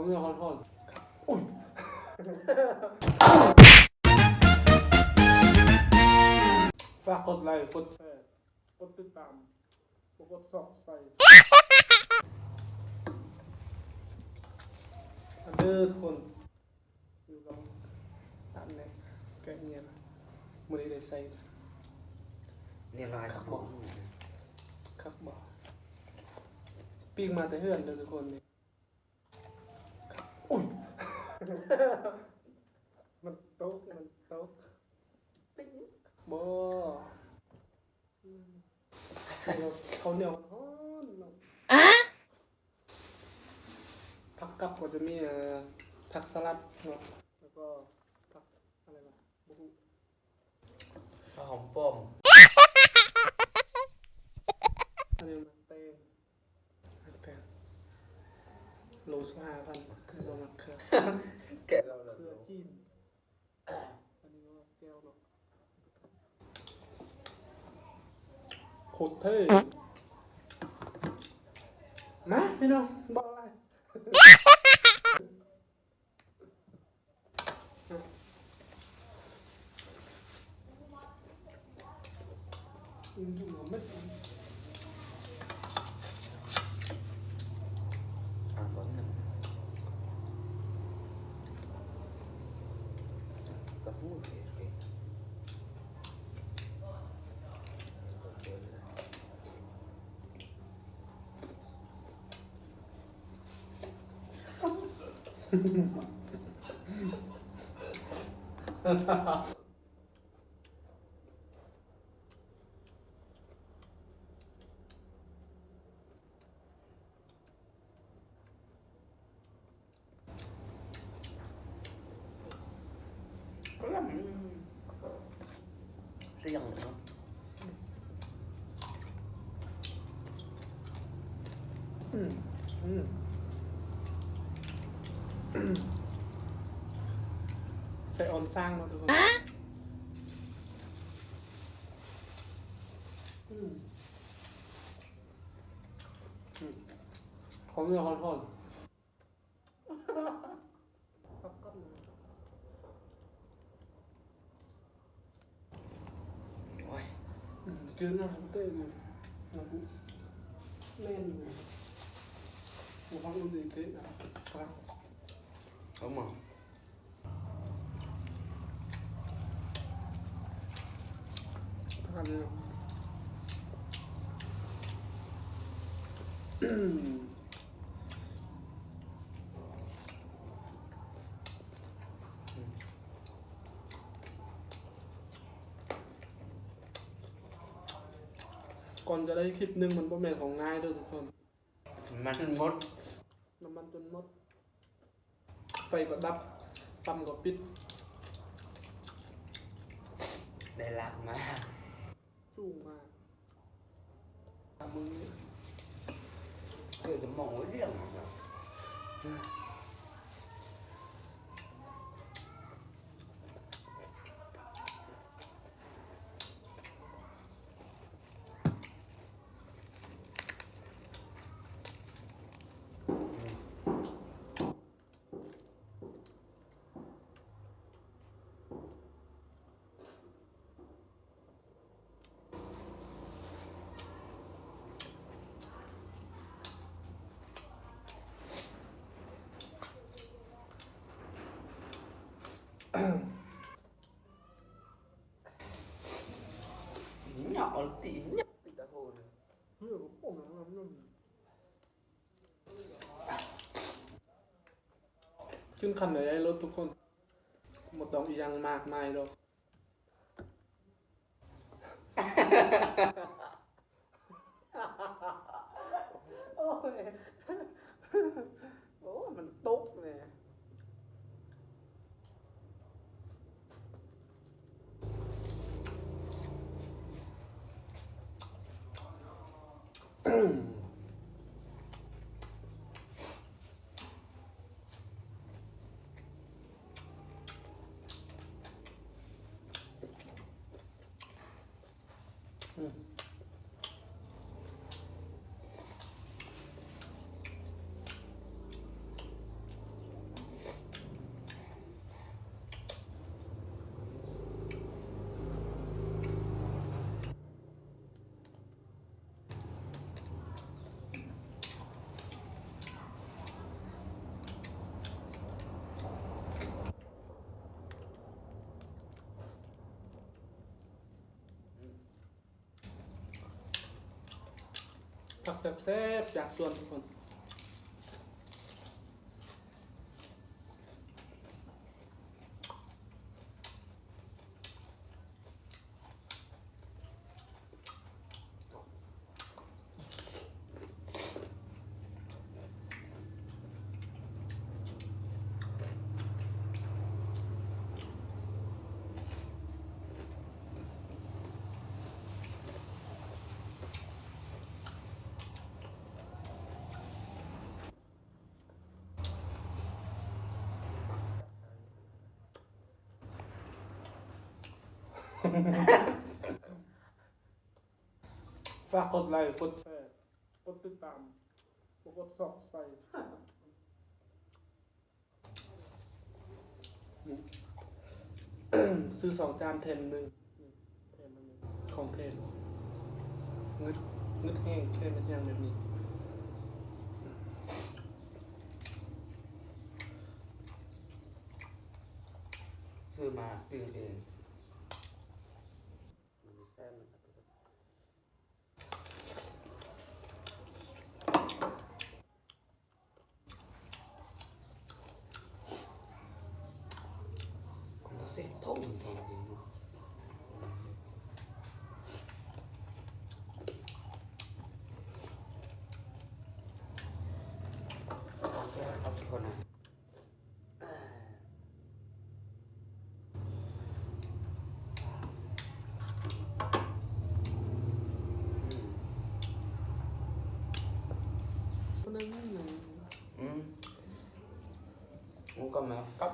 ເຫື່ອຮ້ອນໆ ໂອ້ຍ ຝາກກົດໄລ ກົດແຊ ກົດຕິດຕາມ ກົດຊອບໃສ່ ເດີທຸກຄົນ. ຢູ່ກັບອັນນີ້ ແກະເຫຍື່ອ ມື້ນີ້ໄດ້ໃສ່ ນີ້ລາຍ ຄັກບໍ່? ຄັກບໍ່? ປີ້ງມາແຕ່ເຮືອນເດີທຸກຄົນນີ້ ໂອ້ຍ ມັນຕົກ ມັນຕົກ ປີ້ງບໍ່? ອືມ ເຂົ້າໜຽວຮ້ອນເນາະ ອະ ຜັກກັບກໍຈະມີ ເອີ ຜັກສະຫຼັດເນາະ ແລ້ວກໍຜັກອະໄລວະ ບໍ່ຮູ້ ຜັກຫອມປ້ອມ ອັນນີ້ໝາກແຕງ ໝາກແຕງ ໂລຊາວຫ້າພັນ ຄືບໍ່ມັກເຄືອ ແກະເອົາເລີຍ ເຄືອຈີນ. ອັນນີ້ກໍແຈ່ວເນາະ ໂຄດເທ່ ມາພີ່ນ້ອງ ບໍ່ຫຼາຍ ກະຫຼໍ່າ ສຽງເນາະ ອືມ ອືມ ໃສ່ອອນຊ້າງເນາະທຸກຄົນ ອືມ ອືມ ເຂົ້າເໜືອຮ້ອນໆ. ໂອ້ຍ ອືມ ຈື່ນະ ເຕະ ແມ່ນຢູ່ ບໍ່ຟັງມັນດີເຕະນະ ເອົາມາ. ກ່ອນຈະໄດ້ຄລິບໜຶ່ງ ມັນບໍ່ແມ່ນຂອງງ່າຍເດີທຸກຄົນ ນ້ຳມັນໝົດ ນ້ຳມັນຈົນໝົດ ໄຟກໍດັບ ປ້ຳກໍປິດ ໄດ້ລາກມາ ສູງມາກ ເອີ ຈະມອງວ່າລ້ຽງ. ຂຶ້ນຄັນໃດໄດ້ໂລດທຸກຄົນ ບໍ່ຕ້ອງອີ່ຫຍັງມາກມາຍດອກ. ໂອ້ຍ ໂອ້ຍ ມັນຕົກແນ່. ອືມ. ຜັກແຊບໆຈາກສວນທຸກຄົນ. ຝາກກົດໄລ ກົດແຊ ກົດຕິດຕາມ ແລະ ກົດຊອບສະໄຄຣບ. ຊື້ສອງຈານແຖມໜຶ່ງ ແຖມອັນນີ້ ຂອງແຖມ ງຶດ ງຶດແຮງ ແຖມເປັນຫຍັງແບບນີ້ ຊື້ມາຕື່ມເອງ ມັນແຊບ. ອືມ ໂອ້ ກັບມາກັບ